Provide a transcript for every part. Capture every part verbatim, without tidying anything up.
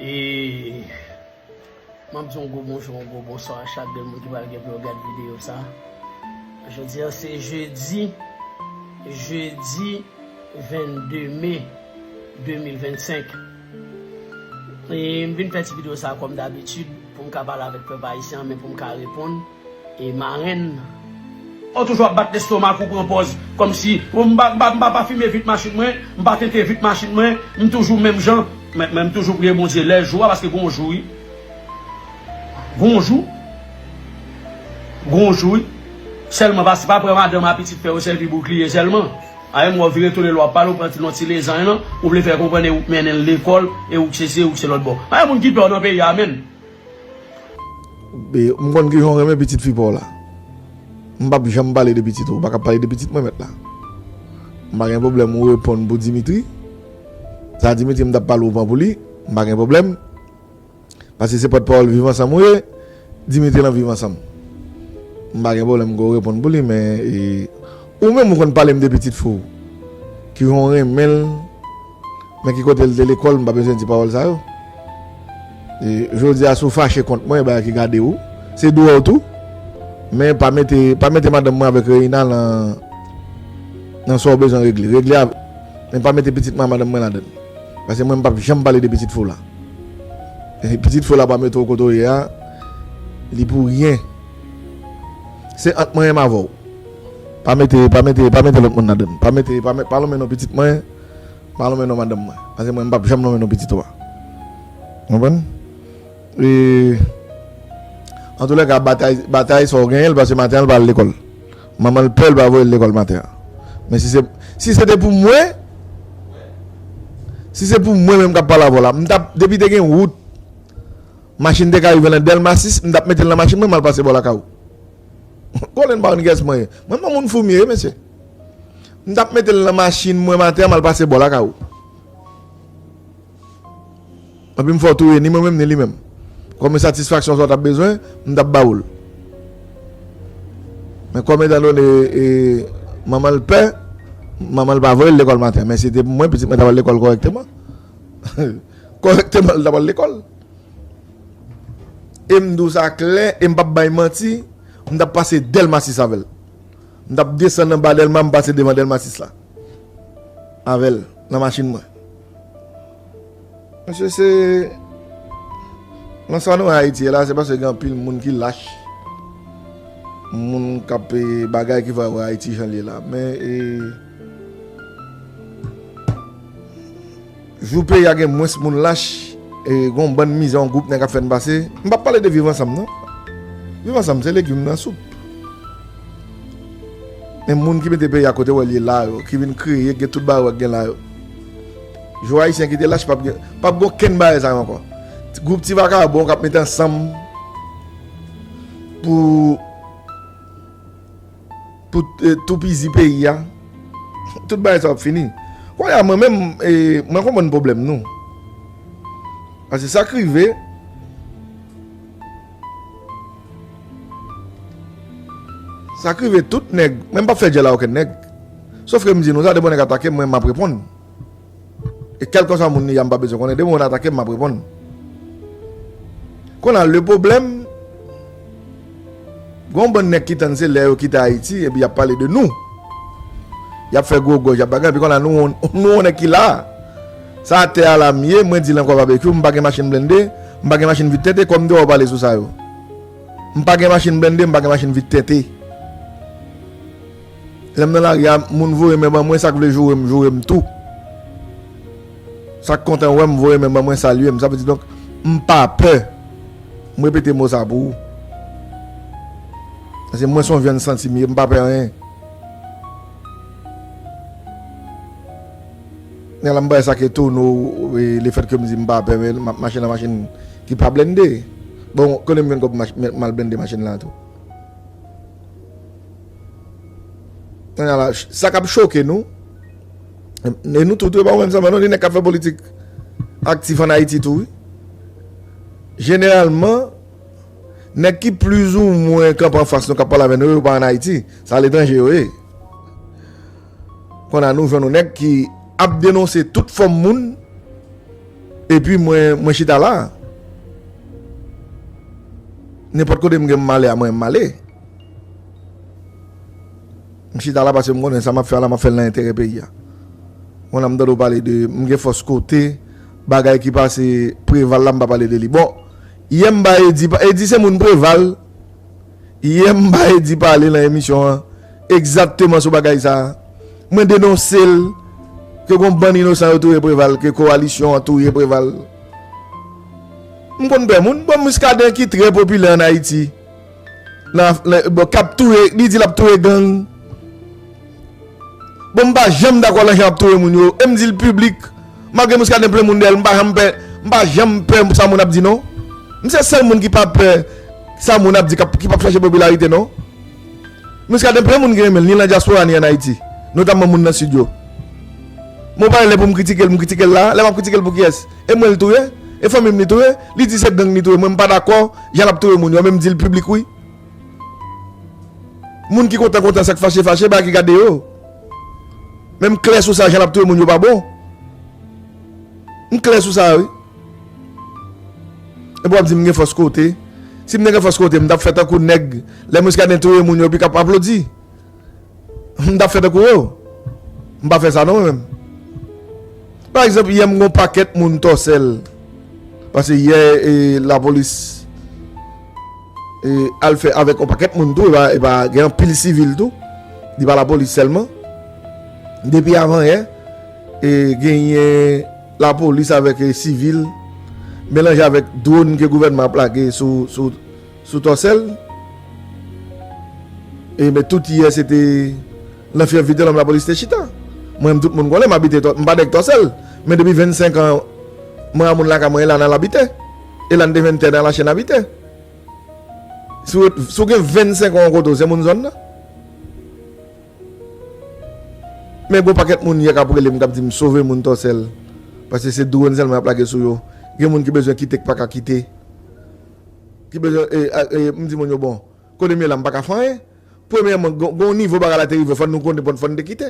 E m ap di yon gwo bonjou, yon gwo bonswa a chak grenn moun ki pral gen pou yo gad videyo sa. Jodi a se jedi, jedi vennde me de mil vennsenk. E m vin fè ti videyo sa kòm dabitid pou m ka pale avèk pèp ayisyen an, men pou m ka reponn e marenn. Ou toujou ap bat lestomak ou, pran pòz kòmsi m pa, m pa, m pa, pa fime vit machin mwen, m pa tente vit machin mwen, m toujou menm jan, men, men m toujou priye Bondye lè jou a, paske gon jou wi. Gon jou. Gon jou wi. Sèlman pa, pa pran madanm a pitit fè yo sèvi boukliye sèlman. Ayen mwen w vire tounen lè w ap pale, ou pran ti, yon ti lezany lan, ou vle fè konprann e ou k mennen l lekòl, e ou k se, se ou k se lòt bò. Ayen moun ki pè w nan peyi a, menn. E, m konn kijan w renmen pitit fi pa w la. M p ap janm pale de pitit ou. Ou pa ka pale de pitit mwen, mèt la. M pa gen pwoblèm ou reponn pou Dimitri. Sa Dimitri m t ap pale ou pran pou li. M pa gen pwoblèm. Paske se pòtpawòl Viv Ansanm ou ye. Dimitri lan Viv Ansanm. M pa gen pwoblèm ke w reponn pou li, men, e, ou menm ou konn pale m de pitit fi w. Kijan w renmen l. Men ki kote l te lekòl, m pa bezwen di pawòl sa yo. E, jodi a, si w fache kont mwen, e bagay ki gade w. Se dwòl tou. Men pa mete, pa mete madanm mwen avèk Reina nan, nan sa w bezwen regle. Regle avè, men pa mete pitit mwen ak madanm mwen ladann. Paske mwen, m p ap janm pale de pitit fi w la. E pitit fi w la pa mete w kote w ye a, li pou ryen. Se ant mwen menm avè w. Pa mete, pa mete, pa mete lòt moun ladann. Pa mete, pa mete, pa lonmen non pitit mwen. Pa lonmen non madanm mwen. Paske mwen, m p ap janm lonmen non pitit ou a. Konprann? E, antoulèka, batay, batay sa w genyen l, paske maten an, l pa al lekòl. Manman l pè, l pa voye l lekòl maten an. Men si se, si se te pou mwen, si se pou mwen menm k ap pale avè w la, m t ap, depi te gen wout, machin te ka rive nan Dèlma sis, m t ap mete l nan machin mwen, m al pase bò lakay ou. Konnen m pa konn kiyès mwen ye. Mwen, m pa moun foumi ye, mesye. M t ap mete l nan machin mwen maten an, m al pase bò lakay ou. Epi m fè w touye ni mwen menm, ni li menm. Kòm e satisfaksyon sa w t ap bezwen, m t ap ba ou l. Men kòm etandone, e, manman l pè, manman l pa voye l lekòl maten. Men si se te pou mwen, pitit mwen t ap al lekòl kòrèkteman. Kòrèkteman, l t ap al lekòl. E m di w sa klè, e m p ap bay manti, m t ap pase Dèlma sis avè l. M t ap desann anba Dèlma, m pase devan Dèlma sis la. Avè l, nan machin mwen. Mesye, se, nan sa nou wè Ayiti la, se paske gen anpil moun ki lach. Moun k ap, e, bagay ki fè w wè Ayiti jan l ye la. Men, e, jou peyi a gen mwens moun lach, e, gon bann mizè yon gwoup nèg ap fè n pase. M p ap pale de Viv Ansanm, non. Viv Ansanm, se legim nan soup. Men moun ki mete peyi a kote w wè l ye la yo, ki vin kreye, gen tout bagay w wè k gen la yo. Jou ayisyen ki te lach, p ap gen, p ap gen okenn bagay sa yo ankò. Gwoup ti vakabon k ap mete ansanm pou, pou, e, toupizi peyi a. Tout bagay sa yo ap fini. Kounye a, mwen menm, e, mwen konprann pwoblèm nou. Paske sa k rive, Sa k rive tout nèg, men m p ap fè dyòl a okenn nèg. Sòf ke m di nou sa, depi yon nèg atake m, mwen, m ap reponn. E kèlkeswa moun li ye a, m pa bezwen konnen, depi yon moun atake m, m ap reponn. Kounye a, le pwoblèm, gon bann nèg ki tann se lè yo kite Ayiti, epi y ap pale de nou. Y ap fè gwo gòj, y ap bagay, epi kounye a, nou, nou yon nèg ki la. Sa atè a la m ye, mwen di l ankò babekyou, m pa gen machin blende, m pa gen machin vit tente, kòm m te wè w pale sou sa yo. M pa gen machin blende, m pa gen machin vit tente. Lè m nan lari a, moun voye men ban mwen, sa k vle joure m, joure m tou. Sa k kontan wè m, voye men ban mwen, salye m. Sa vle di, donk, m pa pè. M repete mo sa pou ou. Paske mwen se yon vyann santi m ye, m pa pè anyen. Nèg la m bay sa ke tono, e, lefèt ke m di m pa pè, men m ap mache nan machin ki pa blende. Bon, konnen m jwenn kòb mach-, m al blende machin la tou. Kounye a la, sa k ap choke nou, e nou tout, wi, pa ou menm sèlman, non, gen nèg k ap fè politik aktif ann Ayiti tou, wi. Jeneralman, nèg ki plizoumwen kanpe anfas nou, k ap pale avè nou, yo pa ann Ayiti, se aletranje yo ye. Kounye a nou jwenn yon nèg ki ap denonse tout fòm moun, Epi mwen, mwen chita la. Nenpòt kote m gen m ale a, mwen m ale. M chita la paske m konnen sa m ap fè a la, m ap fè l nan enterè peyi a. Kounye a m tande w pale de, m gen fòs kote, bagay ki pase Preval la, m pa pale de li. Bon, yè m ba Edi, Edi se moun Preval. Yè m ba Edi pale nan emisyon an, egzakteman sou bagay sa a. Mwen denonse l, ke gon bann inosan yo touye Preval, ke kowalisyon an touye Preval. M konn pè moun, bon, Muscadin ki trè popilè ann Ayiti. Nan, nan, bon, k ap touye, li di l ap touye gang. Bon, m pa janm dakò nan jan y ap touye moun yo. E m di l piblik, malgre Muscadin plen moun dèyè l, m pa janm pè, m pa janm pè sa moun ap di non. M se sèl moun ki pa pè sa moun ap di k ap, ki p ap chache popilarite non. Muscadin plen moun ki renmen l, ni nan dyaspora, ni ann Ayiti. Notamman moun nan Sid yo. Mwen pa gen lè pou m kritike l, m kritike l la. Lè m ap kritike l pou kiyès? E mwen l touye? E fanmi m li touye? Li di se gang li touye. Mwen m pa dakò jan l ap touye moun yo. Men m di l piblik wi. Moun ki kontan kontan, sa k fache fache, bagay ki gade yo. Men m klè sou sa, jan l ap touye moun yo pa bon. M klè sou sa wi. Epi w ap di m gen fòs kote. Si m te gen fòs kote, m t ap fè tankou nèg lè Muscadin touye moun yo epi k ap aplodi. M t ap fè tankou yo. M pa fè sa non mwen menm. Pa egzanp, yè m gon pakèt moun Tòsèl. Paske yè e, lapolis e, al fè avèk yon pakèt moun tou, e pa, e pa gen anpil sivil tou. Li pa lapolis sèlman. Depi avan yè, e, genyen lapolis avèk e, sivil melanje avèk dwòn ke gouvènman ap lage sou, sou, sou Tòsèl. E, men tout yè se te nan fyèf Vitelòm lapolis te chita. Mwen menm tout moun konnen m abite Tò-, m pa nèg Tòsèl. Men depi vennsenk an, mwen a moun lakay mwen e la n al abite. E la n te venntenn a lache n abite. Si w, si w gen vennsenk an yon kote w, se moun zòn nan. Men gon pakèt moun yè k ap rele m, k ap di m sove moun Tòsèl. Paske se dwòn sèlman y ap lage sou yo. Gen moun ki bezwen kite k pa ka kite. Ki bezwen, e, a, e, m di moun yo bon. Kote m ye la, m pa ka fè anyen. Premyèman, gon, gon nivo bagay la te rive, fò nou konnen, fò n te kite.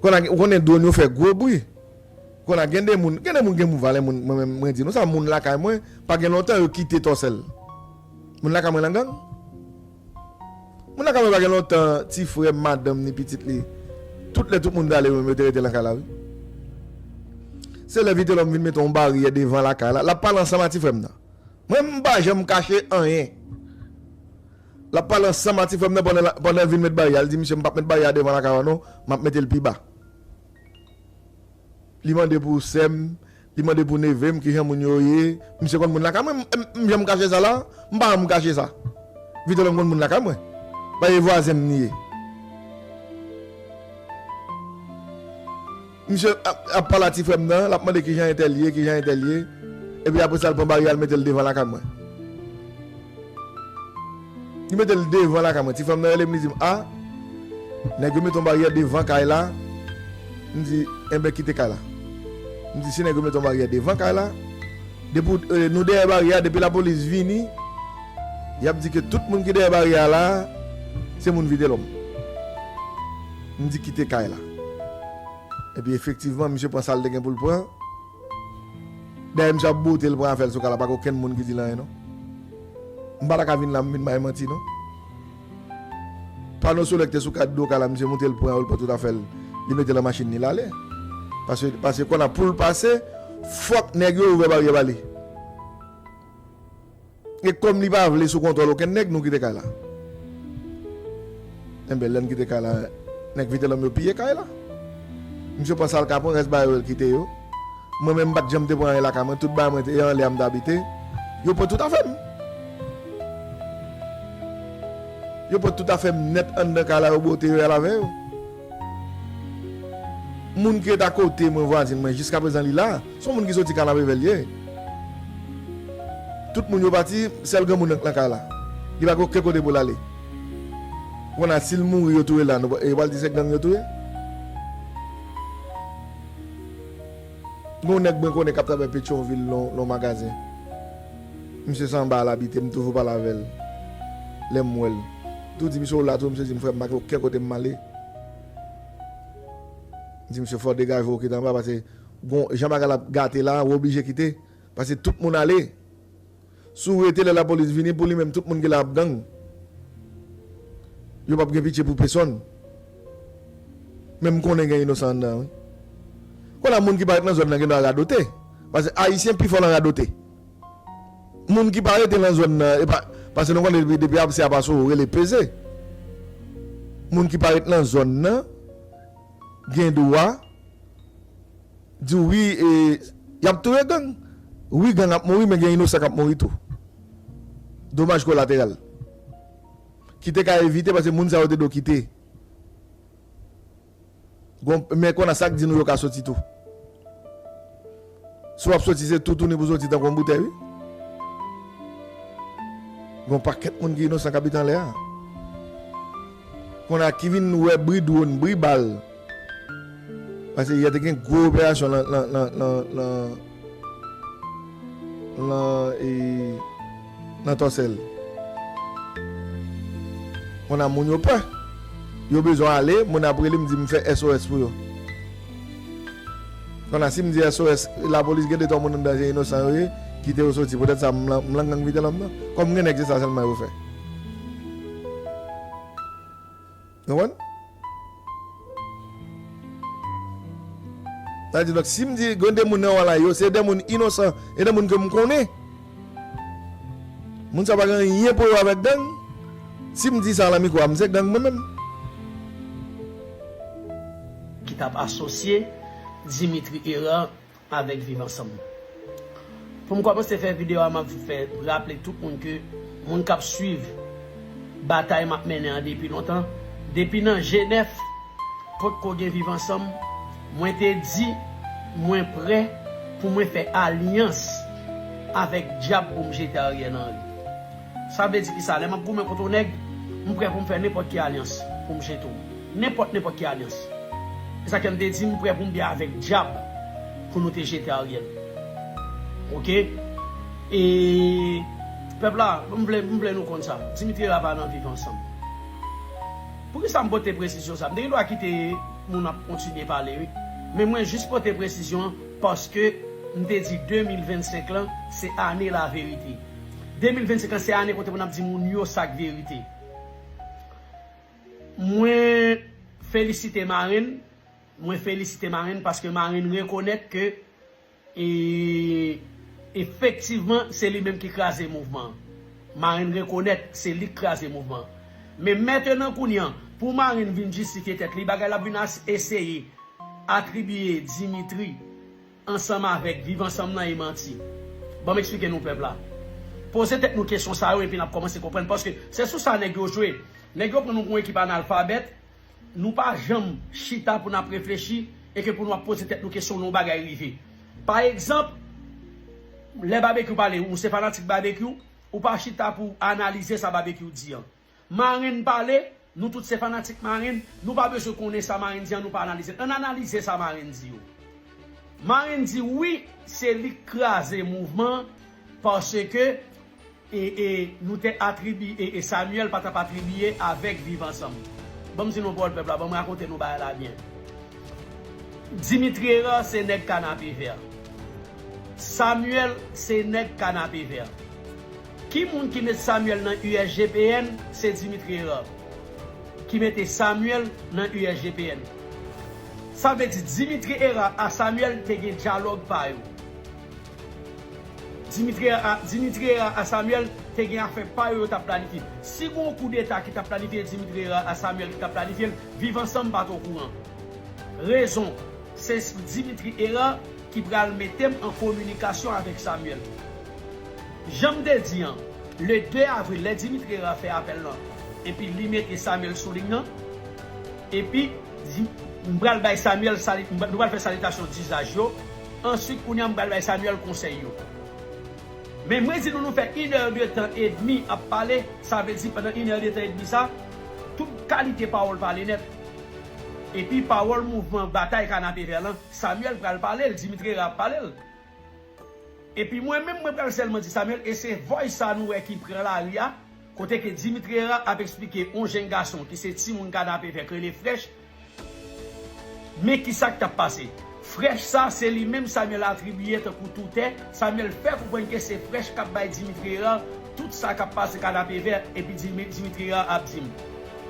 Kounye a, ou konnen dwòn yo fè gwo bri. Kounye a, gen de moun, gen de moun gen move a, lè moun, mwen menm, mwen di nou sa, moun lakay mwen, pa gen lontan yo kite Tòsèl. Moun lakay mwen nan gang. Moun lakay mwen pa gen lontan, ti frè m, madanm, ni pitit li. Tout lè tout moun te ale, yo menm yo te rete nan kay la, wi. Se lè Vitelòm vin mete yon baryè devan lakay la, l ap pale ansanm a ti frè m nan. Mwen, m pa janm kache anyen. L ap pale ansanm a ti frè m nan pandan, pandan l vin met baryè a. L di, "Misye, m p ap met baryè a devan lakay ou an non, m ap mete l pi ba." Li mande pou sè m, li mande pou neve m, kijan moun yo ye. Misye konn moun lakay mwen, m, m, m janm kache sa la? M pa janm kache sa. Vitelòm konn moun lakay mwen. Pa e vwazen m li ye. Misye ap, ap pale a ti frè m nan, l ap mande kijan entèl ye, kijan entèl ye. Epi apre sa, l pran baryè a, l mete l devan lakay mwen. Li mete l devan lakay mwen. Ti frè m nan rele m, li di m, "A, nèg yo mete yon baryè devan kay la." M di, "Enben, kite kay la." M di, "Si nèg yo mete yon baryè devan kay la, depi, eh, nou dèyè baryè a, depi lapolis vini, y ap di ke tout moun ki dèyè baryè a la, se moun Vitelòm." M di, "Kite kay la." Epi efektivman, misye pran sa l te gen pou l pran. Dayè, misye ap bote l pran afè l sou kay la, pa gen okenn moun ki di l anyen non. M pa ta ka vin la, m vin bay manti non. Pano solè k te sou kat do kay la, misye moute l pran yo, l pran tout afè l, li mete l nan machin li, l ale. Paske, paske kounye a pou l pase, fòk nèg yo ouvè baryè ba li. E kòm li pa vle sou kontwòl okenn nèg, nou kite kay la. Enben, lè n kite kay la, nèg Vitelòm yo piye kay la. Misye pran sa l ka pran, rès bagay yo, l kite yo. Mwen menm, m pa t janm te pran anyen lakay mwen, tout bagay mwen te anlè a m t abite. Yo pran tout afè m. Yo pran tout afè m nèt anndan kay la, yo bote yo, y al avè yo. Moun ki ret akote mwen, vwazen mwen, jiskaprezan li la, se yon moun ki soti Kanapevè l ye. Tout moun yo pati, sèl granmoun nan k nan kay la. Li pa gen okenn kote pou l ale. Kounye a, si l mouri, yo touye l la, nou, yo pral di se gang yo touye? Gen yon nèg mwen konnen k ap travay Petyonvil nan, nan yon magazen. Misye se anba a l abite, m toujou pale avè l. Lè m wè l. Tou di misye w la tou, misye di m, "Frè m, pa gen okenn kote m ale." M di misye, "Fò w degaje w kite anba, paske Gon jan bagay la ap gate la, ou oblije kite. Paske tout moun ale. Si w rete lè lapolis vini, pou li menm, tout moun ki la ap gang. Yo p ap gen pitye pou pèsonn. Men m konnen gen inosan anndan, wi. Kounye a, moun ki pa ret nan zòn nan gen dwa radote. Paske Ayisyen pi fò nan radote. Moun ki pa rete nan zòn nan, e pa, paske nou konnen depi, depi apse a pase, ou rele peze. Moun ki pa ret nan zòn nan, gen dwa di w, wi, e, y ap touye gang. Wi, gang ap mouri, men gen inosan k ap mouri tou. Domaj kolateral. Ki te ka evite, paske moun sa yo te dwe kite. Gon, men kounye a sa k di nou yo ka soti tou. Si w ap soti, se toutouni pou soti tankou yon boutèy, wi. Gon pakèt moun ki inosan k abite anlè a. Kounye a ki vin wè bri dwòn, bri bal. Paske yè te gen gwo operasyon nan, nan, nan, nan, nan, nan, e, nan Tòsèl. Kounye a moun yo pè. Yo bezwen ale, moun ap rele m di m fè S O S pou yo. Kounye a si m di S O S, lapolis gen de twa moun anndan se inosan yo ye, kite yo soti. Poutèt sa, m lan, m lan gang Vitelhomme nan. Kòm gen nèg, se sa sèlman yo fè. Konprann? Sa vle di, donk, si m di gen de moun nan Walay yo, se de moun inosan, e de moun ke m konnen. Moun sa pa gen anyen pou yo avèk gang. Si m di sa nan mikwo a, m se gang mwen menm. Ki t ap asosye Dimitri Hérard avèk Viv Ansanm. Pou m kòmanse fè videyo a, m ap fè raple tout moun ke moun k ap swiv batay m ap mennen an depi lontan, depi nan Jenèf, potko gen Viv Ansanm, mwen te di mwen prè pou mwen fè alyans avèk dyab pou m jete Ariel Henry. Sa vle di kisa? Lè m ap goumen kont yon nèg, m prè pou m fè nenpòt ki alyans pou m jete w. Nenpòt, nenpòt ki alyans. E sa ke m te di, m prè pou m byen avèk dyab pou nou te jete Ariel. Oke? E pèp la, m vle, m vle nou konn sa. Dimitri Hérard pa nan Viv Ansanm. Poukisa m pote presizyon sa? M te gen dwa kite moun ap kontinye pale, wi. Men mwen jis pote presizyon an paske m te di de mil vennsenk lan, se ane laverite. De mil vennsenk lan, se ane kote pou n ap di moun yo sa k verite. Mwen felisite Marenn, mwen felisite Marenn paske Marenn rekonèt ke, e, efektivman, se li menm ki kraze mouvman an. Marenn rekonèt se li k kraze mouvman an. Men mentenan kounye a, pou Marenn vin jistifye tèt li, bagay l ap vin as-, eseye atribiye Dimitri ansanm avèk Viv Ansanm nan e manti. Ban m eksplike nou pèp la. Poze tèt nou kesyon sa yo epi n ap kòmanse konprann, paske se sou sa nèg yo jwe. Nèg yo pran nou pou yon ekip analfabèt, nou pa janm chita pou n ap reflechi e ke pou nou ap poze tèt nou kesyon lè yon bagay rive. Pa egzanp, lè Babekyou pale, ou se fanatik Babekyou, ou pa chita pou analize sa Babekyou di an. Marenn pale, nou tout se fanatik Marenn, nou pa bezwen konnen sa Marenn di an, nou pa analize l. Ann analize sa Marenn di yo. Marenn di wi, se li k kraze mouvman an, paske, e, e, nou te atribi-, e, e Samuel pa t ap atribiye avèk Viv Ansanm. Ban m di nou pawòl pèp la, ban m rakonte nou bagay la byen. Dimitri Hérard se nèg Kanapevè. Samuel se nèg Kanapevè. Ki moun ki met Samuel nan U S G P N? Se Dimitri Hérard ki mete Samuel nan U S G P N. Sa vle di Dimitri Hérard a Samuel te gen dyalòg pa yo. Dimitri Hérard, Dimitri Hérard a Samuel te gen afè pa yo yo t ap planifye. Si gen yon koudeta ki t ap planifye, Dimitri Hérard a Samuel ki t ap planifye l, Viv Ansanm pa t okouran. Rezon, se Dimitri Hérard ki pral mete m an kominikasyon avèk Samuel. Jan m te di an, le de avril, lè Dimitri Hérard fè apèl lan, epi li mete Samuel sou liy nan, epi di, m pral bay Samuel sali-, m pral, nou pral fè salitasyon dizaj yo. Answit, kounye a, m pral bay Samuel konsèy yo. Men mwen di nou, nou fè inè de tan edmi ap pale, sa vle di pandan inè de tan edmi sa, tout kalite pawòl pale nèt. Epi pawòl mouvman batay Kanapevè lan, Samuel pral pale l, Dimitri Hérard ap pale l. Epi mwen menm, mwen pral sèlman di Samuel, e se voice sa nou wè ki pran lari a, kote ke Dimitri Hérard ap eksplike yon jenn gason ki se timoun Kanapevè k rele Frèch, men kisa k t ap pase. Frèch sa, se li menm Samuel atribiye tankou toutè. Samuel fè konprann ke se Frèch k ap bay Dimitri Hérard tout sa k ap pase Kanapevè, epi Dimi-, Dimitri Hérard ap di m.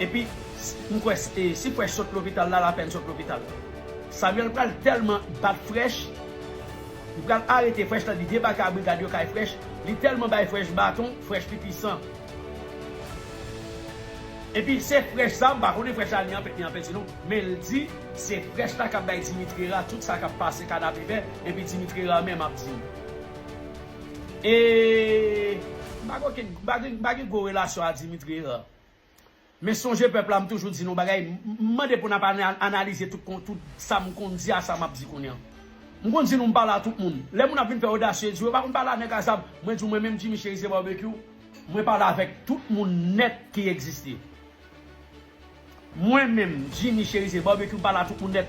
Epi, s-, m kwè s-, e, si Frèch sot lopital la, lapèn sot lopital. Samuel pral tèlman bat Frèch, li pral arete Frèch la, li debake a brigad yo kay Frèch, li tèlman bay Frèch baton, Frèch pi pisan. Epi se Frèch sa, m pa konnen Frèch la ni an penti non, men l di se Frèch la k ap bay Dimitri Hérard tout sa k ap pase Kanapevè, epi Dimitri Hérard menm ap di m. E m pa gen okenn, m pa gen, m pa gen gwo relasyon a Dimitri Hérard. Men sonje pèp la, m toujou di nou bagay, m, m mande pou n ap ana-, analize tout kon-, tout sa m konn di a sa m ap di kounye a. M konn di nou m pale a tout moun. Lè moun ap vin fè odasye, di yo pa konn pale a nèg a zam. Mwen di w, mwen menm Jimmy Chérizier Barbecue, mwen pale avèk tout moun nèt ki egziste. Mwen menm, Jimmy Chérizier Barbecue, m pale a tout moun nèt.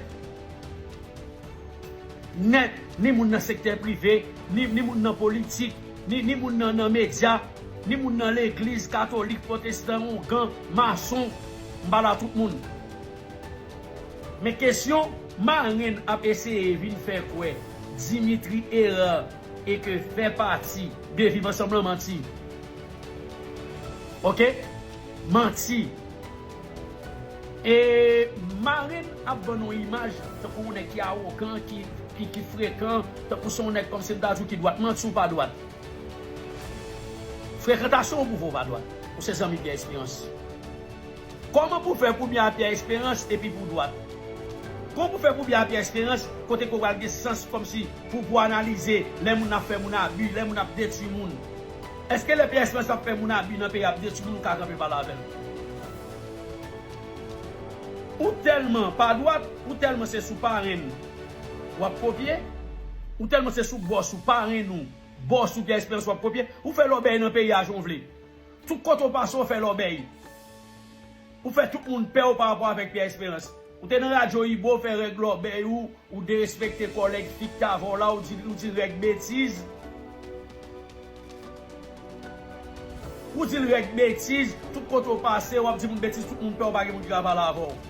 Nèt, ni moun nan sektè prive, ni, ni moun nan politik, ni, ni moun nan, nan medya, ni moun nan legliz, katolik, pwotestan, ongan, mason, m pale a tout moun. Men kesyon, marenn ap eseye vin fè kwè Dimitri Hérard e ke fè pati de Viv Ansanm lan manti. Oke? Manti. E marenn ap ban nou imaj tankou yon nèg ki awogan, ki, ki, ki frekan, tankou se yon nèg kòmsi m ta di w ki dwat. Manti ou pa dwat. Frekantasyon ou pwouve w pa dwat. Ou se zanmi Pierre Espérance. Kòman pou fè pou byen a Pierre Espérance epi pou dwat? Kòman pou fè pou byen a Pierre Espérance kote ke w pral gen sans kòmsi pou, pou analize lè moun ap fè moun abi, lè moun ap detwi moun? Èske lè Pierre Espérance ap fè moun abi nan peyi ap detwi moun, ou ka kanpe pale avè l? Ou tèlman pa dwat, ou tèlman se sou parenn w ap kopye, ou tèlman se sou bòs ou, parenn ou, bòs ou Pierre Espérance w ap kopye, ou fè lòbèy nan peyi a jan w vle. Tout kote w pase, w fè lòbèy. Ou fè tout moun pè w pa rapò avèk Pierre Espérance. Ou te nan radyo Ibo, w fè règ lòbèy ou, ou derespekte kòlèg fi k t avè w la, ou di, ou di règ betiz. Ou di l règ betiz, tout kote w pase, w ap di moun betiz, tout moun pè w, pa gen moun ki ka pale avè w.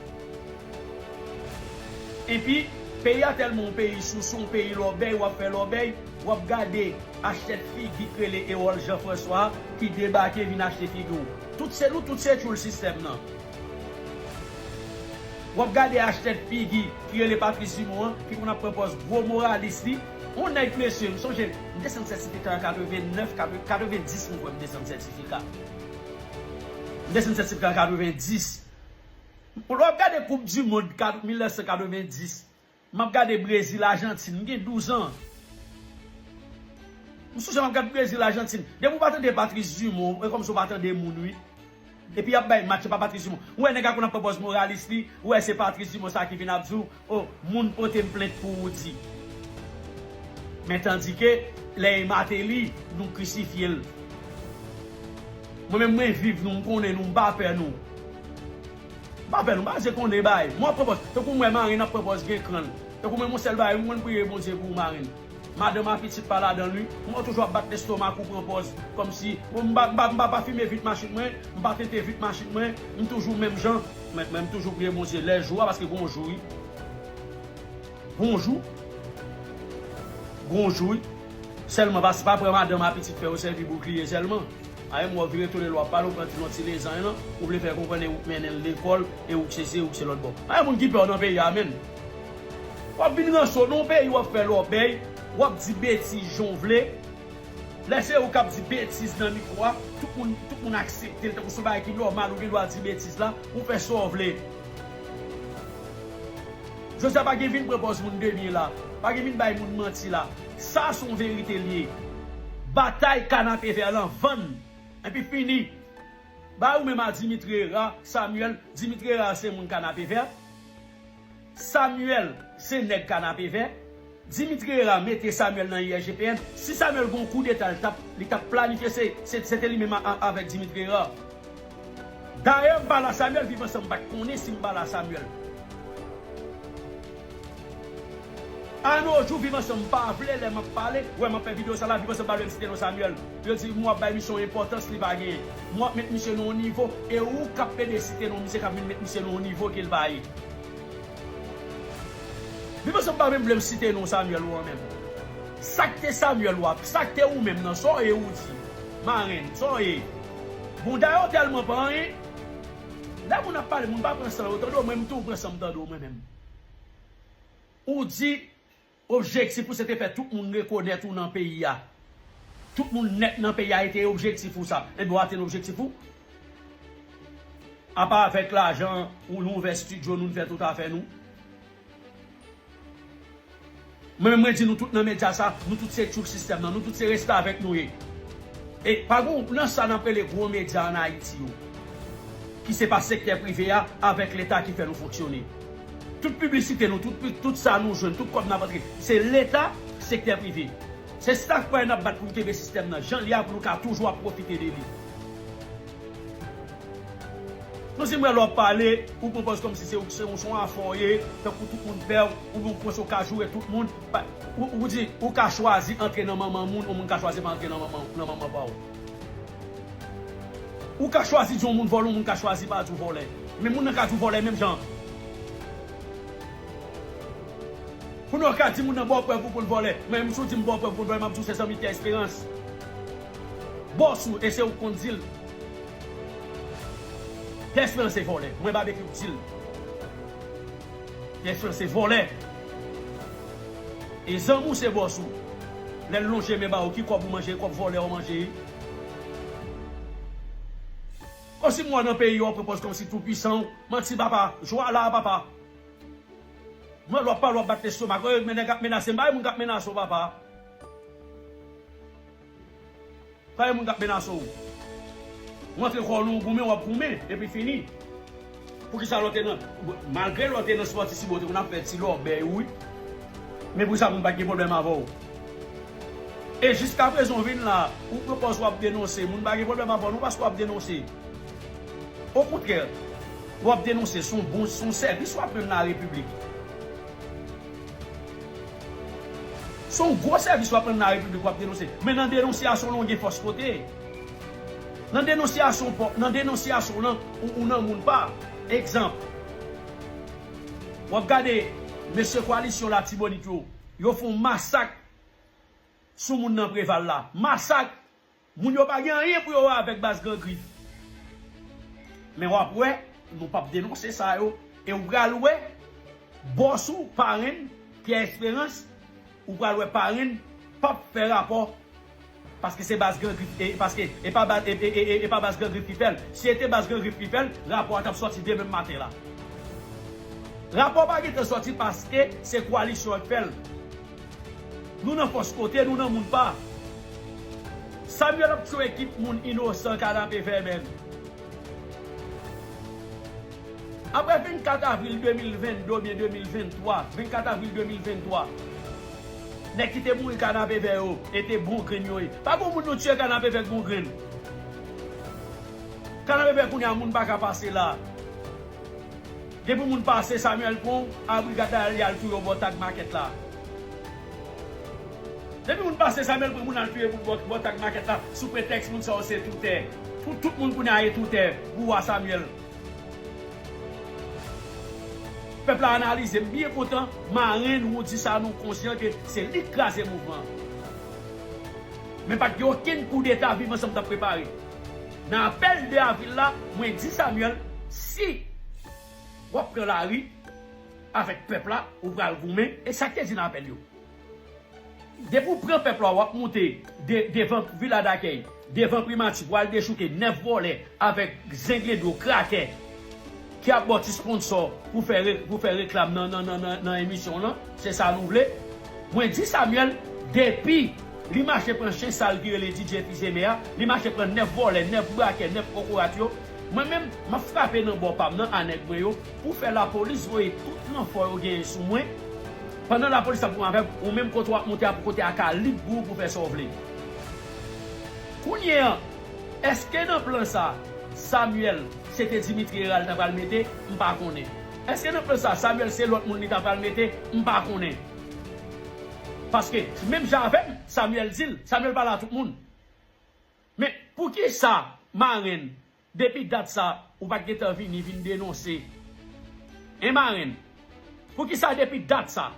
Epi, peyi a tèlman yon peyi sousou, yon peyi lòbèy, w ap fè lòbèy, w ap gade achtèt figi k rele Erol Jean François ki debake vin achte figi w. Tout se nou, tout se tchoul sistèm nan. W ap gade achtèt figi ki rele Patrice Dumont an, ki konn ap pran pòz gwo moralis li. Yon nèg, mesye, m sonje, m desann sètifika an katrevennnèf, katrevendis, m kwè m desann sètifika. M desann sètifika an katrevendis. Lè w ap gade Koup di Mond kat-, mil nèf san katrevendis, m ap gade Brezil, Ajantin, m gen douz an. M sonje m ap gade Brezil, Ajantin. Depi w pa tande Patrice Dumont, e kòmsi w pa tande moun, wi. Epi y ap bay match, se pa Patrice Dumont. Ou wè nèg la konn ap pran pòz moralis li, ou wè se Patrice Dumont sa ki vin ap di w, o, moun pote m plent pou Roody. Men tandike, lè e Martelly, nou krisifye l. Mwen menm, mwen viv nou, m konnen nou, m pa pè nou. M pa pè nou, m pa bezwen konnen bagay. Mwen ap pran pòz, tankou m wè marenn ap pran pòz gen kran l. Tankou mwen, yon sèl bagay, m konn priye Bondye pou ou, marenn. Madanm a pitit pa ladan l, wi. M wè w toujou ap bat lestomak ou, pran pòz kòmsi, bon, m pa, m pa, m pa, pa fime vit machin mwen, m pa tente vit machin mwen, m toujou menm jan. Men, men m toujou priye Bondye lè jou a, paske gon jou, wi. Gon jou. Gon jou, wi. Sèlman pa, pa pran madanm a pitit fè yo sèvi boukliye sèlman. Ayen m wè w vire tounen lè w ap pale, ou pran ti, yon ti lezany lan, ou vle fè konprann e ou k mennen l lekòl, e ou k sesi, e ou k se lòt bò. Pa gen moun ki pè w nan peyi a, menn. W ap vin ranse w nan yon peyi, w ap fè lòbèy, w ap di betiz jan w vle. Lè se ou k ap di betiz nan mikwo a, tout moun, tout moun aksepte l tankou se yon bagay ki nòmal, ou gen dwa di betiz la, ou fè sa w vle. Jodi a pa gen vin pran pòz moun de byen la, pa gen vin bay moun manti la. Sa se yon verite l ye. Batay Kanapevè lan vann. Epi fini. Ba ou menm a Dimitri Hérard, Samuel, Dimitri Hérard se moun Kanapevè. Samuel se nèg Kanapevè. Dimitri Hérard mete Samuel nan I R G P N. Si Samuel gon koudeta, li t ap, li t ap planifye, se, se, se te li menm a, a, avèk Dimitri Hérard. Dayè, m pale a Samuel, Viv Ansanm pa t konnen si m pale a Samuel. Anojou, Viv Ansanm pa vle lè m ap pale, wè m ap fè videyo sa la, Viv Ansanm pa vle m site non Samuel. Yo di m w ap bay misye yon enpòtans li pa genyen. M w ap met misye nan yon nivo, e ou k ap pede site non misye k ap vin met misye nan yon nivo ke l pa ye. Viv Ansanm pa menm vle m site non Samuel ou an menm. Sa k te Samuel ou a, sa k te ou menm nan, sa w ye ou di. Marenn, sa w ye. Bonda yo tèlman pa anyen. Lè moun ap pale, moun pa pran san yo tande w, mwen menm tou ou pran san m tande w mwen menm. Ou di objektif ou se te fè tout moun rekonèt ou nan peyi a. Tout moun nèt nan peyi a, e te objektif ou sa. Ebyen w atenn objektif ou. Apa avèk lajan ou nou ouvè estidyo nou, nou fè tout afè nou. Mwen menm mwen di nou tout nan medya sa, nou tout se tchouk sistèm nan, nou tout se restavèk nou ye. E pa gon nan sa n ap rele gwo medya ann Ayiti yo, ki se pa sektè prive a avèk Leta ki fè nou fonksyone. Tout piblisite nou, tout, tout sa nou jwenn, tout kòb n ap antre, se Leta, sektè prive. Se sa k fè n ap bat pou n kenbe sistèm nan jan l ye a, pou nou ka toujou ap pwofite de li. Nou si m wè lè w ap pale, ou pran pòz kòmsi se ou, se ou, se yon afè w ye, tankou tout moun pè w, oubyen ou panse w ka joure tout moun. Pa, ou, ou di, ou ka chwazi antre nan manman moun, yon moun ka chwazi pa antre nan manman, nan manman pa w. Ou ka chwazi di yon moun vòlè, yon moun ka chwazi pa di w vòlè. Men moun nan ka di w vòlè menm jan. Kounye a w ka di moun nan ba w prèv ou pou l vòlè. Men si w di m ba w prèv ou pou l vòlè, m ap di w se zanmi Pierre Espérance. Bòs ou, e se ou k konn di l. Pierre Espérance se vòlè. Mwen Babekyou k di l. Pierre Espérance se vòlè. E zanmi w se bòs ou. Lè l lonje men ba ou, ki kòb ou manje, kòb vòlè ou manje. Kòmsi m wè nan peyi yo, w ap pran pòz kòmsi tou pwisan w. Manti papa, jwa la papa. Mwen lè w ap pale w ap bat lestomak. Ey, men nèg ap menase m, pa gen moun k ap menase w papa. Pa gen moun k ap menase w. Ou antre kò w nan yon goumen, w ap goumen, epi fini. Poukisa lè w te nan, malgre lè w te nan spòtif Sibo, w te konn ap fè ti lòbèy ou wi. Men poukisa moun pa t gen pwoblèm avè w? E jiskaprezan w vin la, ou pran pòz w ap denonse, moun pa gen pwoblèm avè w non paske w ap denonse. Okontrè, w ap denonse, se yon bon, se yon sèvis w ap rann larepiblik. Se yon gwo sèvis w ap rann larepiblik w ap denonse. Men nan denonsyasyon w lan w gen fòs kote. Nan denonsyasyon w, nan denonsyasyon w lan, ou, ou nan moun pa. Egzanp, w ap gade mesye Koalisyon Latibonit yo, yo fè yon masak sou moun nan Preval la. Masak! Moun yo pa gen anyen pou yo wè avèk baz Gran Grif. Men w ap wè, nou p ap denonse sa yo. E w pral wè, bòs ou, parenn, Pierre Espérance, ou pral wè parenn p ap fè rapò. Paske se baz Gran Grif, e, paske e pa baz, e, e, e, e, e pa baz Gran Grif ki fè l. Si se te baz Gran Grif ki fè l, rapò a t ap sòti demen maten la. Rapò pa gentan sòti paske se Koalisyon an k fè l. Nou nan fòs kote, nou nan moun pa. Samuel ap tchwe ekip moun inosan kanapevè menm. Apre vennkat avril de mil vennde oubyen de mil venntwa, vennkat avril de mil venntwa, nèg ki te mouri kanapevè yo, e te bon grenn yo ye. Pa gon moun nou tchwe kanapevè k bon grenn. Kanapevè kounye a moun pa ka pase la. Depi moun pase Samuel pran w, a brigad la li al touye w bò tag makèt la. Depi moun pase Samuel pran moun al touye moun bò, bò tag makèt la sou pretèks moun sa yo se toutè. Pou tout moun kounye a e toutè pou wa Samuel. Pèp la analize, m byen kontan, marenn Roudy Sanon konsyan ke se li k kraze mouvman. Men pa t gen okenn koudeta Viv Ansanm t ap prepare. Nan apèl de avril la, mwen di Samuel, si w ap pran lari avèk pèp la, ou pral goumen, e sa k te di nan apèl yo. Depi w pran pèp la, w ap moute de, devan Vila Dakèy, devan Primati, pou al dechouke nèf vòlè avèk zenglendo, krakè, ki ap ba w ti sponsò pou fè re-, pou fè reklam nan, nan, nan, nan, nan emisyon w lan. Se sa nou vle. Mwen di Samuel, depi li mache pran chen sal ki rele D J Fizeme a, li mache pran nèf vòlè, nèf brakè, nèf kokorat yo, mwen menm, m ap frape nan bò pa m nan a nèg mwen yo pou fè lapolis voye tout lanfò yo genyen sou mwen. Pandan lapolis ap goumen avè m, ou menm kote w ap moute a pou kote a ka lib pou ou pou fè sa w vle. Kounye a, èske nan plan sa, Samuel, se te Dimitri Hérald ta pral mete? M pa konnen. Èske nan plan sa, Samuel se lòt moun li ta pral mete? M pa konnen. Paske, menm jan avè m, Samuel di l, Samuel pale a tout moun. Men, poukisa, marenn, depi dat sa, ou pa t gentan vini, vin denonse? Hein, marenn? Poukisa depi dat sa,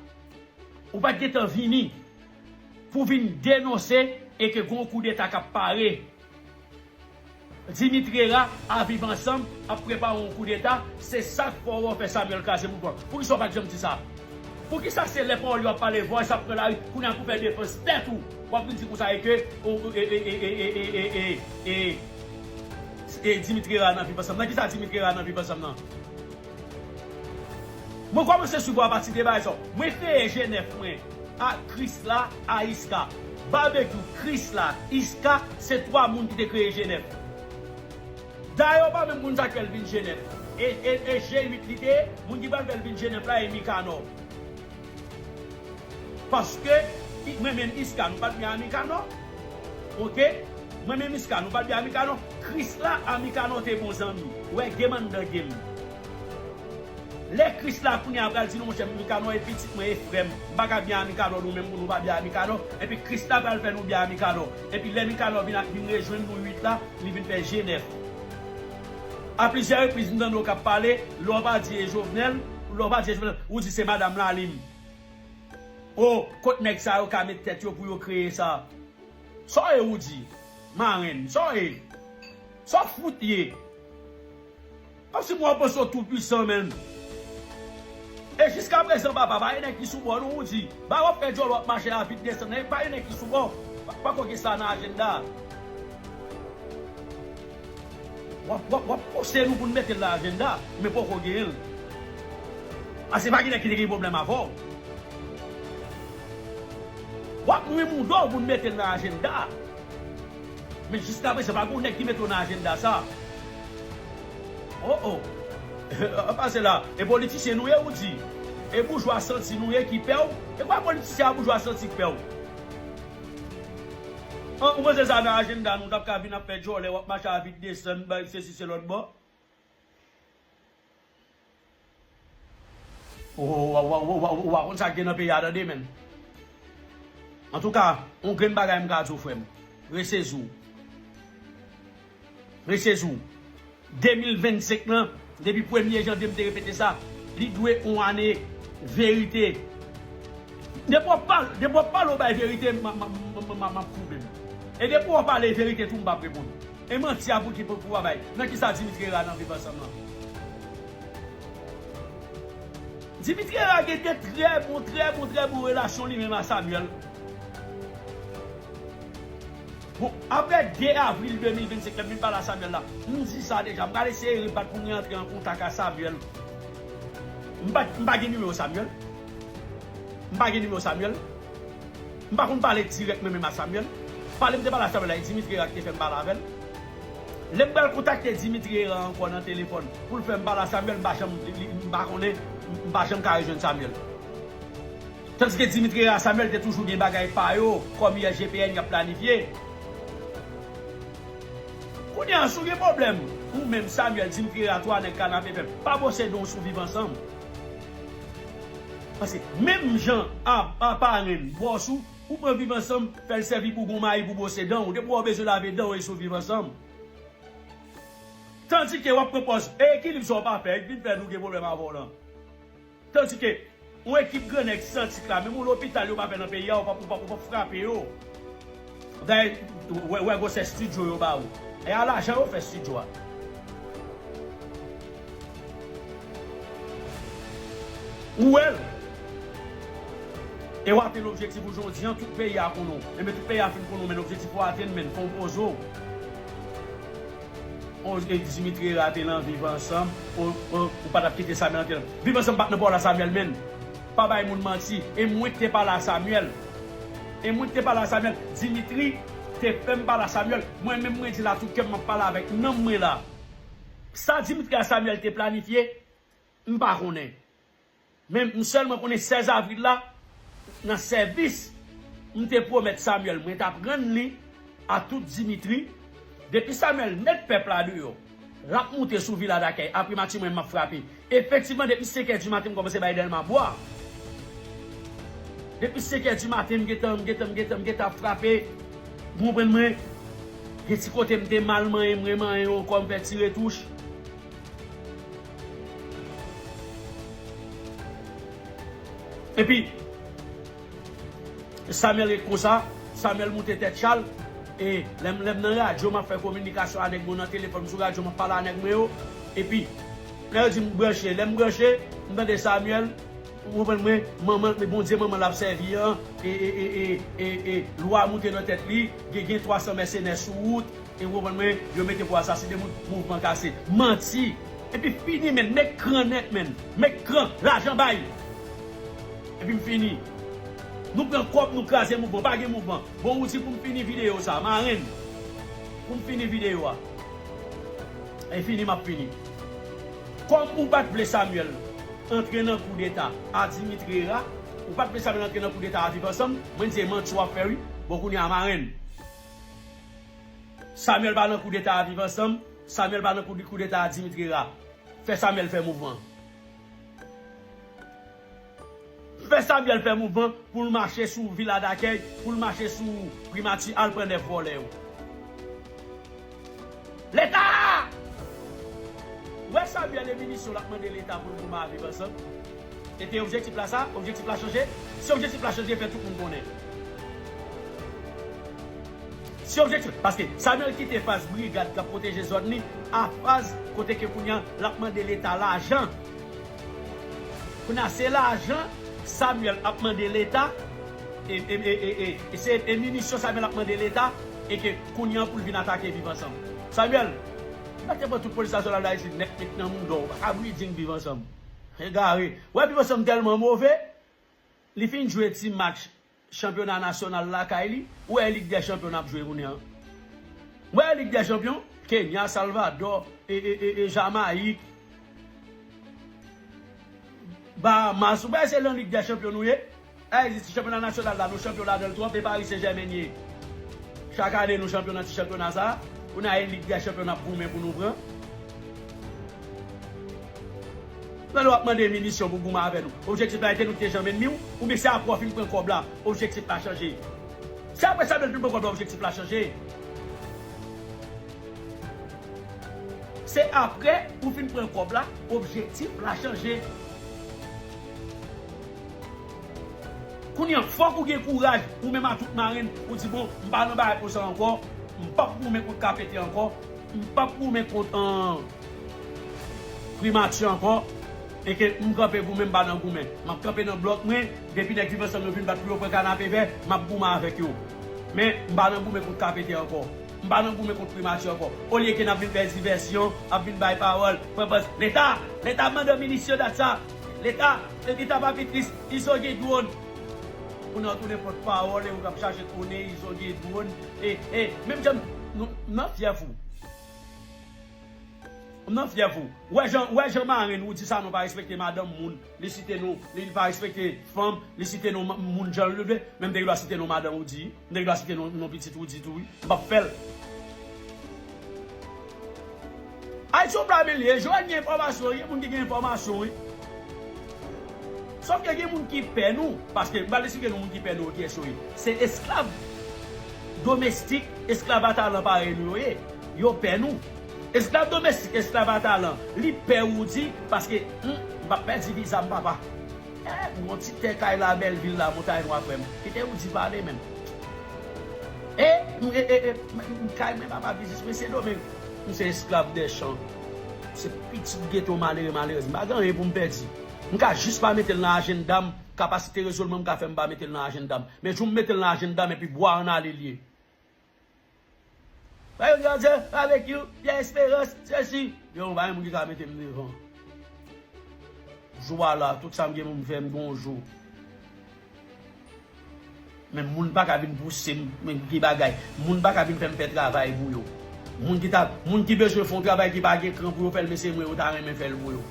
Ou pa t gentan vini pou vin denonse e ke gon koudeta k ap pare. Dimitri Hérard a Viv Ansanm ap prepare yon koudeta, se sa k fè w fè Samuel kraze mouvman. Poukisa w pa t janm di sa? Poukisa se lè pawòl yo ap pale, vwa sa ap pran lari, kounye a pou fè defans tèt ou, w ap vin di konsa e ke, o, e, e, e, Dimitri Hérard nan Viv Ansanm? Nan kisa Dimitri Hérard nan Viv Ansanm nan? Mwen kòmanse swiv ou apati de bagay sa. Mwen kreye G nèf mwen a Krisla, a Iska. Babekyou, Krisla, Iska, se twa moun ki te kreye G nèf. Dayè, ou pa menm konn sa k fè l vin G nèf. E, e, e G uit li te ye, moun ki pral fè l vin G nèf la, e Mikanò. Paske, i- mwen menm Iska, nou pa t byen a Mikanò. Oke? Mwen menm Iska, nou pa t byen a Mikanò. Krisla a Mikanò te bon zanmi. Ou wè, game anndan game. Lè Krisla kounye a pral di nou, monchè, Mikanò e pitit mwen, e frè m. M pa ka byen a Mikanò, nou menm pou nou pa byen a Mikanò. Epi Krisla pral fè nou byen a Mikanò. Epi lè Mikanò vin, vin rejwenn nou uit la, li vin fè G nèf. A plizyè repriz, m tande w k ap pale, lè w pa di e Jovenel, lè w pa di e Jovenel, ou di se madanm Lalim. O, kot nèg sa yo ka met tèt yo pou yo kreye sa? Sa w ye, Roody? Marenn, sa w ye? Sa w fout ye? Kòmsi mwen panse w tou pwisan, menn. E jiskaprezan, papa, pa gen nèg ki sou bò, non, Roody. Ba w ap fè djòl, w ap mache a vit desann, e pa gen nèg ki sou bò. Pa, pa koke sa nan ajanda. W ap, w ap, w ap pouse nou pou n mete l nan ajanda, men poko genyen l. Paske pa gen nèg ki te gen pwoblèm avè w. W ap nwi mouda w pou n mete l nan ajanda. Men jiskaprezan, pa gen nèg ki mete w nan ajanda sa. Oh, oh. Pase la. E politisyen nou ye, ou di. E boujwa santi nou ye ki pè w. E kwa politisyen a boujwa santi ki pè w? An, ou panse sa nan ajanda nou t ap ka vin ap fè djòlè, w ap mache a vit desann, bay sesi se lòt bò? Ou, ou, ou pa konn sa k gen nan peyi a, tande, menn. Antouka, yon grenn bagay m ka di w, frè m. Resezi w. Resezi w. De mil vennsenk lan, depi premye janvye m te repete sa, li dwe yon ane verite. Depi w ap pale, depi w ap pale, w bay verite, m, m, m ap koube m. E depi w ap pale verite tou, m p ap reponn. E manti a pou ki pou, pou w bay? Nan kisa Dimitri Hérard nan Viv Ansanm lan? Dimitri Hérard gen de trè bon, trè bon, trè bon relasyon li menm a Samuel. Bon, apre de avril de mil vennsenk, lè m vin pale a Samuel la, m di sa deja, m pral eseye rebat pou m rantre an kontak a Samuel. M pa, m pa gen nimewo Samuel. M pa gen nimewo Samuel. M pa konn pale dirèk mwen menm a Samuel. Pale m te pale a Samuel la, e Dimitri Hérard ki te fè m pale avè l. Lè m pral kontakte Dimitri Hérard ankò nan telefòn pou l fè m pale a Samuel, m pa janm, li, li, m pa konnen, m pa janm ka rejwenn Samuel. Tandiske Dimitri Hérard, Samuel te toujou gen bagay pa yo, kòm I S G P N y ap planifye. Kounye a, si w gen pwoblèm, ou menm Samuel, Dimitri Hérard, twa nèg Kanapevèv, pa bwose dan w sou Viv Ansanm. Paske menm jan a, a parenn, bwòs ou, ou pran Viv Ansanm, fè l sèvi bougon mayi pou bwose dan w. Depi w bezwen lave dan w, e sou Viv Ansanm. Tandike w ap pran pòz, e ekilib sa w pa fè, vin fè nou gen pwoblèm avè w lan. Tandike, yon ekip grannèg santik la, menm yon lopital yo pa fè nan peyi a, ou p ap, ou p ap, ou p ap frape yo. Dayè, wè, wè gwosè estidyo yo ba ou. E a lajan yo fè estidyo a. Ou wè l. E w atenn objektif ou jodi an, tout peyi a konnen w. Enben, tout peyi a fin konnen w, men objektif ou atenn, men fò w poze w. On, e Dimitri Hérard te nan Viv Ansanm, ou, ou, ou pa t ap kite Samuel antre nan Viv Ansanm, pa t nan pawòl a Samuel, menn. Pa bay moun manti. E mwen ki te pale a Samuel. E mwen ki te pale a Samuel. Dimitri te fè m pale a Samuel. Mwen menm, mwen di la, tout kè m, m ap pale avèk nanm mwen la. Sa Dimitri a Samuel te planifye, m pa konnen. Men m sèlman konnen sèz avril la, nan sèvis m te pwomèt Samuel, mwen t ap rann li a tout Dimitri. Depi Samuel met pèp la deyò, l ap moute sou Vila Dakèy, a Primati mwen m ap frape. Efektivman, depi senkè di maten, m kòmanse bay Dèlma bwa. Depi senkè di maten, m gentan, m gentan, m gentan, m gentan ap frape. Ou konprann mwen? Gen ti kote m te mal manyen, m remanyen yo ankò, m fè ti retouch. Epi, Samuel ret konsa, Samuel moute tèt chal. E lè m, lè m nan radyo, m ap fè kominikasyon a nèg mwen nan telefòn, m sou radyo, m ap pale a nèg mwen yo. Epi, lè yo di m branche, lè m branche, m tande Samuel, ou konprann mwen, manman, Bondye manman l ap sèvi an, e, e, lwa moute nan tèt li, gen, gen twa san mèsenè sou wout, e ou konprann mwen, yo mete pou asasinen moun, mouvman kase. Manti! Epi fini, men, met kran nèt, men, met kran, lajan bay! Epi m fini. Nou pran kòb, nou kraze mouvman, pa gen mouvman. Bon, ou di pou m fini videyo sa, marenn. Pou m fini videyo a. E fini, m ap fini. Kòm ou pa t vle Samuel antre nan koudeta a Dimitri Hérard, ou pa t vle Samuel antre nan koudeta a Viv Ansanm, mwen di se manti w ap fè wi. Bon, kounye a, marenn. Samuel pa nan koudeta a Viv Ansanm, Samuel pa nan kou-, koudeta a Dimitri Hérard. Fè Samuel fè mouvman. Fè Samuel fè mouvman pou l mache sou Vila Dakèy, pou l mache sou Primati, al pran nèf vòlè yo. Leta! Wè Samuel e minisyon l ap mande Leta pou l goumen a Viv Ansanm. E te objektif la sa? Objektif la chanje? Si objektif la chanje, fè tout moun konnen. Si objektif, paske Samuel kite faz brigad k ap pwoteje zòn li a faz kote ke kounye a l ap mande Leta lajan. Kounye a se lajan Samuel ap mande Leta, e, e, e, e, e, e se, e minisyon Samuel ap mande Leta, e ke kounye a pou l vin atake Viv Ansanm. Samuel, mwen te pran tout polis nasyonal Dayiti nèt met nan mouda w, ou pa ka breeding Viv Ansanm. Egare. Wè Viv Ansanm tèlman move, li fin jwe ti match chanpyona nasyonal lakay li, ou wè Lig dè Chanpyon n ap jwe kounye a. Ou wè Lig dè Chanpyon, Kenya, Salvadò, e, e, e, e Jamayik, Bahamas, ou wè se nan Lig dè Chanpyon nou ye? Ayiti, chanpyona nasyonal la, nou chanpyon ladan l twòp, e Paris Saint-Germain ye. Chak ane, nou chanpyon nan ti chanpyona sa a. Kounye a, e Lig dè Chanpyon n ap goumen pou nou pran. Lè w ap mande minisyon pou goumen avè nou, objektif la, e te nou ki te janm ènmi w, oubyen se apre w fin pran kòb la, objektif la chanje? Se apre Samuel fin pran kòb la, objektif la chanje? Se apre ou fin pran kòb la, objektif la chanje. Kounye a, fòk ou gen kouraj, ou menm a tout marenn, ou di, bon, m pa nan bagay konsa ankò, m p ap goumen kont K P T ankò, m p ap goumen kont, an, Primati ankò, e ke m kanpe goumen, m pa nan goumen. M ap kanpe nan blòk mwen, depi nèg Viv Ansanm yo vin bat pou yo pran kanape vè, m ap goumen avèk yo. Men, m pa nan goumen kont K P T ankò. M pa nan goumen kont Primati ankò. Olye ke n ap vin fè divèsyon, ap vin bay pawòl, pran pòz. Leta! Leta mande minisyon dat sa! Leta! Leta pa pi tris! Izo gen dwòn! Kounye a w tounen pòt pawòl e ou k ap chache konnen Izo gen dwòn. E, e, menm jan m, nou, m nan fyèf ou. M nan fyèf ou. Wè jan, wè jan marenn ou di sa nou pa respekte madanm moun. Li site nou, li pa respekte fanm, li site nou ma-, moun jan l vle. Men m te gen dwa site nou madanm ou di. M te gen dwa site nou, nou pitit ou di tou wi. M p ap fè l. Ayiti yon pla milye, Joel gen enfòmasyon, gen moun ki gen enfòmasyon wi. Sòf ke gen moun ki pè nou, paske m pral esplike nou moun ki pè nou yo, kiyès yo ye. Se esklav domestik, esklav a talan parèy nou yo ye. Yo pè nou. Esklav domestik, esklav a talan, li pè ou di, paske, hmm, m p ap pèdi viza m, papa. Eh, m gon ti tè kay la, bèl vil la, Montay Nwa, frè m. Kite ou di pale, menm. E, m, e, e, e, m, m kay mwen, papa, biznis mwen, Sendomeng. M se esklav dè chan. Se pitit geto malere, malerèz. M pa gen anyen pou m pèdi. M ka jis pa mete l nan ajanda m. Kapasite rezonman m ka fè m pa mete l nan ajanda m. Men jou m mete l nan ajanda m, epi bwa ann ale l ye. Mario Gardien, barbecue, Pierre Espérance, sesi. Yo, pa gen moun ki ka mete m devan. Jou a la, tout sa m gen pou m fè, m gon jou. Men moun pa ka vin pouse m, men ki bagay. Moun pa ka vin fè m fè travay pou yo. Moun ki ta, moun ki bezwen fè yon travay ki pa gen kran pou yo fè l, men se mwen yo ta renmen fè l pou yo.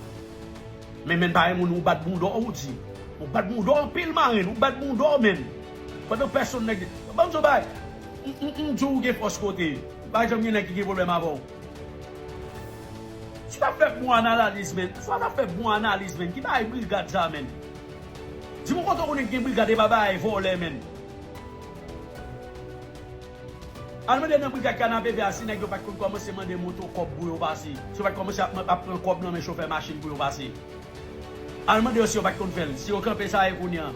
Men, men pa gen moun ou bat bounda w, ou di. Ou bat bounda w anpil, marenn, ou bat bounda w, men. Pandan pèsonn nèg, ban m di w bagay, m, m, m di w ou gen fòs kote. Pa janm gen nèg ki gen pwoblèm avè w. Si w t ap fè bon analiz, men, si w t ap fè bon analiz, men, ki bagay brigad sa, men? Di m yon kote w konnen ki gen brigad e pa bagay vòlè, men. Al mande nan brigad kanapevè a si nèg yo pa t konn kòmanse mande moto kòb pou yo pase. Si yo pa t kòmanse ap, ap pran kòb nan men chofè machin pou yo pase. Al mande yo si yo pa t konn fè l. Si yo kanpe sa ye kounye a.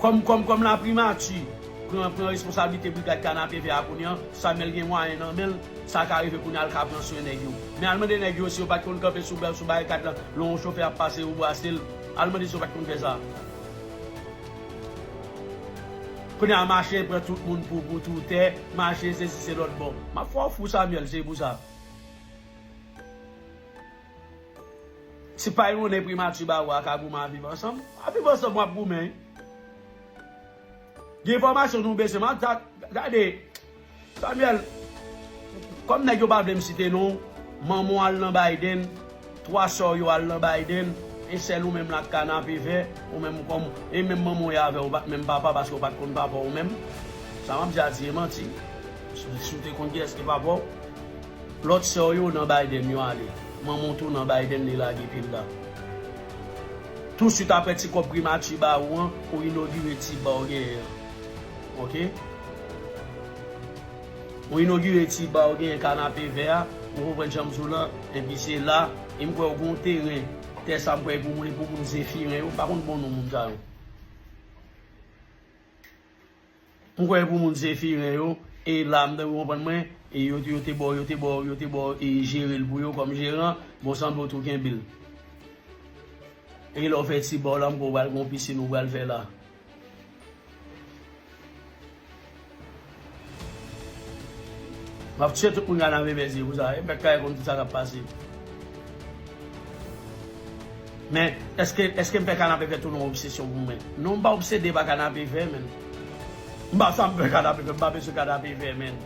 Kòm, kòm, kòm laprimati pran, pran responsablite brigad Kanapevè a kounye a, Samuel gen mwayen nan men l, sa ka rive kounye a, l ka pran swen nèg yo. Men al mande nèg yo si yo pa t konn kanpe sou, sou barikad la, lè yon chofè ap pase, yo brase l. Al mande si yo pa t konn fè sa. Kounye a, mache pran tout moun pou, pou toutè, mache sesi se lòt bò. M ap fè w fou, Samuel, se pou sa. Si pa yonnen primati ba ou a ka goumen a Viv Ansanm, a Viv Ansanm w ap goumen. Gen enfòmasyon nou bezwen. M ap ta-, gade, Samuel, kòm nèg yo pa vle m site non, manman w al nan Biden, twa sè w yo al nan Biden, e sèl ou menm la k Kanapevè, ou menm kòm, e menm manman w ye avè w, ou pa t menm papa, paske w pa t konn papa w menm. Sa m ap di a di e manti. Si, si w te konn kiyès ki papa w, lòt sè w yo nan Biden yo ale. Manman w tou nan Biden, li lage pye l la. Tousuit apre ti kòb primati ba ou an, ou inogire ti ba w genyen an. Oke? Ou inogire ti ba w genyen Kanapevè a, ou konprann jan m di w lan, epi se la, e m kwè w gen yon teren, tè sa m kwè e pou moun, e pou moun Zefiren yo, m pa konn bon non moun sa yo. M kwè e pou moun Zefiren yo, e la m te konprann mwen, e yo, yo te ba w, yo te ba w, yo te ba w, e jere l pou yo kòm jeran, bon sanble w tou kenbe l. E lè w fè ti ba w la, m kwè w pral gen yon pisin ou pral fè la. M ap tiye tout moun Kanapevè se pou sa, e m pèt kay konn tout sa k ap pase. Men, èske, èske m fè Kanapevè tounen yon obsesyon pou mwen? Non, m pa obsede pa Kanapevè, men. M pa sa m fè Kanapevè, m pa bezwen Kanapevè, men.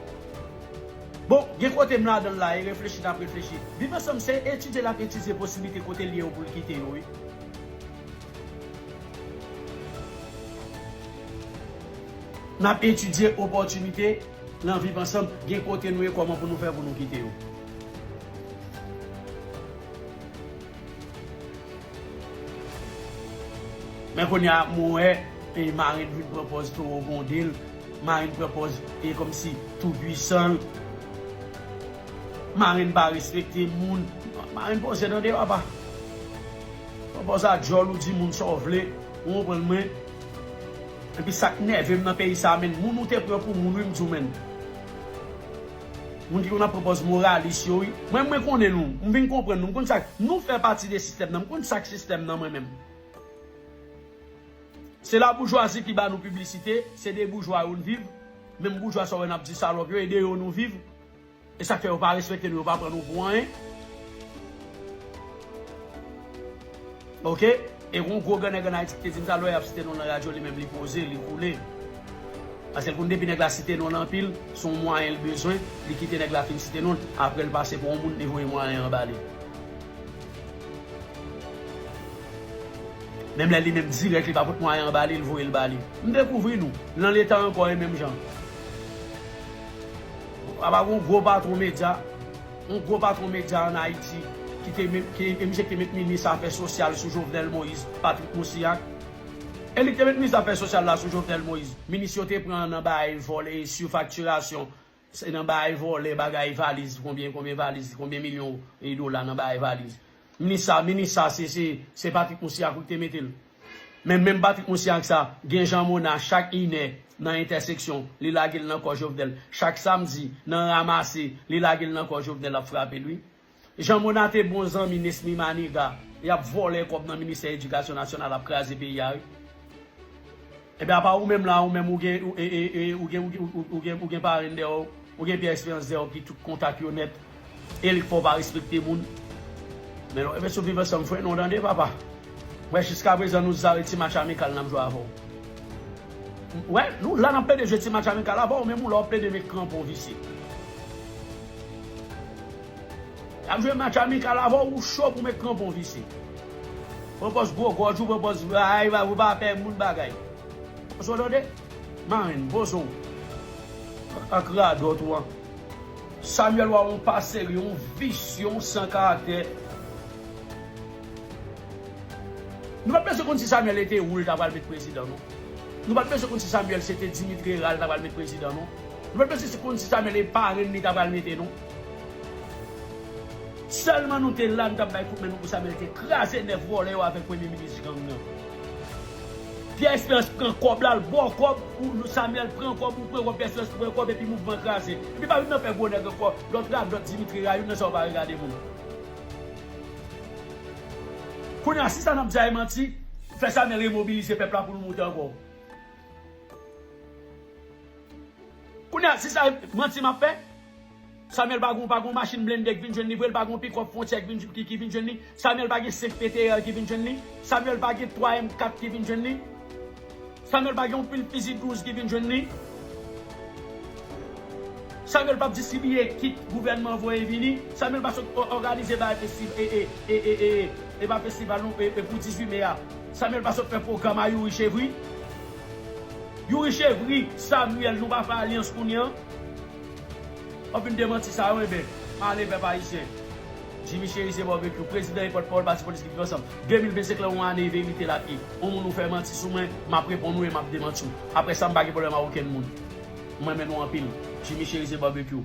Bon, gen kote m ladan l la, e reflechi n ap reflechi. Viv Ansanm se etidye l ap etidye posiblite kote l ye yo pou l kite yo, wi. N ap etidye opòtinite nan Viv Ansanm, gen kote nou ye, kòman pou nou fè pou nou kite yo. Men kounye a, mwen wè, e, Marine vin pran pòz towo gwonde l, Marine pran pòz, e, kòmsi tou pwisan l. Marine pa respekte moun. Marine poze tande, papa. Pran pòz a djòl, ou di moun sa w vle, ou konprann mwen. Epi sa k nève m nan peyi sa, menn, moun ou te pran pou moun, wi, m di w, menn. Moun ki konn ap pran pòz moralis yo, wi. Mwen, mwen konnen nou. M vin konprann nou. M konn sa k, nou fè pati de sistèm nan. M konn sa k sistèm nan, mwen menm. Se laboujwazi ki ba nou piblisite, se de boujwa yo n viv. Menm boujwa sa w wè n ap di salòp yo, e de yo nou viv. E sa k fè yo pa respekte nou, yo pa pran nou pou anyen. Oke? E gon gwo grannèg ann Ayiti ki te di m sa, lè y ap site non l nan radyo, li menm li poze, li koule. Paske l konn depi nèg la site non l anpil, se yon mwayen l bezwen, li kite nèg la fin site non l, apre l pase pou yon moun, li voye mwayen an ba li. Menm lè li menm dirèk, li pa pot mwayen an ba li, li voye l ba li. M dekouvri nou. Nan leta ankò, e menm jan. Apa gon gwo patwon medya, yon gwo patwon medya ann Ayiti, ki te met, ki, e misye ki te met minis afè sosyal sou Jovenel Moïse, Patrick Moussiac. E li ki te met minis afè sosyal la sou Jovenel Moïse. Minis yo te pran nan bagay vòl e sifaktirasyon. Se nan bagay vòlè, bagay valiz, konbyen, konbyen valiz, konbyen milyon e dola nan bagay valiz. Minis sa, minis sa, se, se, se Patrick Moussiac ki te mete l. Men menm Patrick Moussiac sa, gen Jean Mona chak inè nan entèseksyon, li lage l nan kò Jovenel. Chak samdi, nan ramase, li lage l nan kò Jovenel, ap frape l, wi. Jean Mona te bon zanmi Nesmy Maniga. Y ap vòlè kòb nan ministè edikasyon nasyonal, ap kraze peyi a, wi. Ebyen, apa ou menm la, ou menm ou gen, ou, e, e, e, ou gen, ou gen, ou, ou, ou gen, ou gen parenn dèyè w, ou gen Pierre Espérance dèyè w ki tout kontak yo nèt. E li k fè w pa respekte moun. Men lè w rive sou Viv Ansanm, fre non tande, papa. Wè, jiskaprezan nou zare ti match amikal n ap jwe avè w. Wè, nou la n ap plede jwe ti match amikal avè w, menm ou la w ap plede met kranpon vise. Y ap jwe match amikal avè w, ou cho pou met kranpon vise. Pran pòz gwo gòj ou, pran pòz, ay, ou pa pè moun bagay. Pòz ou tande? Marenn, poze w. Ak radòt ou an. Samuel Wa, yon pa serye, yon visye, yon san karaktè. Nou pa t bezwen konn si Samuel e te ou l ta pral met prezidan, non. Nou pa t bezwen konn si Samuel se te Dimitri Hérard l ta pral met prezidan, non. Nou pa t bezwen konn si Samuel e parenn li ta pral mete, non. Sèlman nou te la, nou t ap bay kout men nou pou Samuel te kraze nèf vòlè yo avèk premye minis gang nan. Pierre Espérance pran kòb la, l ba w kòb, ou Samuel pran kòb, ou pran kòb, Pierre Espérance pran kòb, epi mouvman kraze. Epi pa vin nan fè gwo nèg ankò. Lòt radòt Dimitri Rayoun nan sa w pa regade moun. Kounye a, si sa n ap di a e manti, fè Samuel remobilize pèp la pou nou moute ankò. Kounye a, si sa manti m ap fè, Samuel pa gon, pa gon machin blende ki vin jwenn li vre, l pa gon pikòp Frontier ki vin, ki, ki vin jwenn li. Samuel pa gen senk P T R ki vin jwenn li. Samuel pa gen twa M kat ki vin jwenn li. Samuel pa gen yon pil fizi douz ki vin jwenn li. Samuel p ap distribiye kit gouvènman voye vini. Samuel pa sot òganize bay festival, e, e, e, e, e, e pa festival non, e, e pou dizuit me a. Samuel pa sot fè pwogram a Youri Chevry. Youri Chevry, Samuel, nou pa fè alyans kounye an. W ap vin demanti sa yo, enben, ale pèp ayisyen. Jimmy Chérizier Barbecue, prezidan e pòtpawòl Pati Politik Viv Ansanm. De mil vennsenk la, yon ane verite l ap ye. Yon moun ou fè manti sou mwen, m ap reponn ou e m ap demanti w. Apre sa, m pa gen pwoblèm ak okenn moun. M renmen nou anpil. Jimmy Chérizier Barbecue.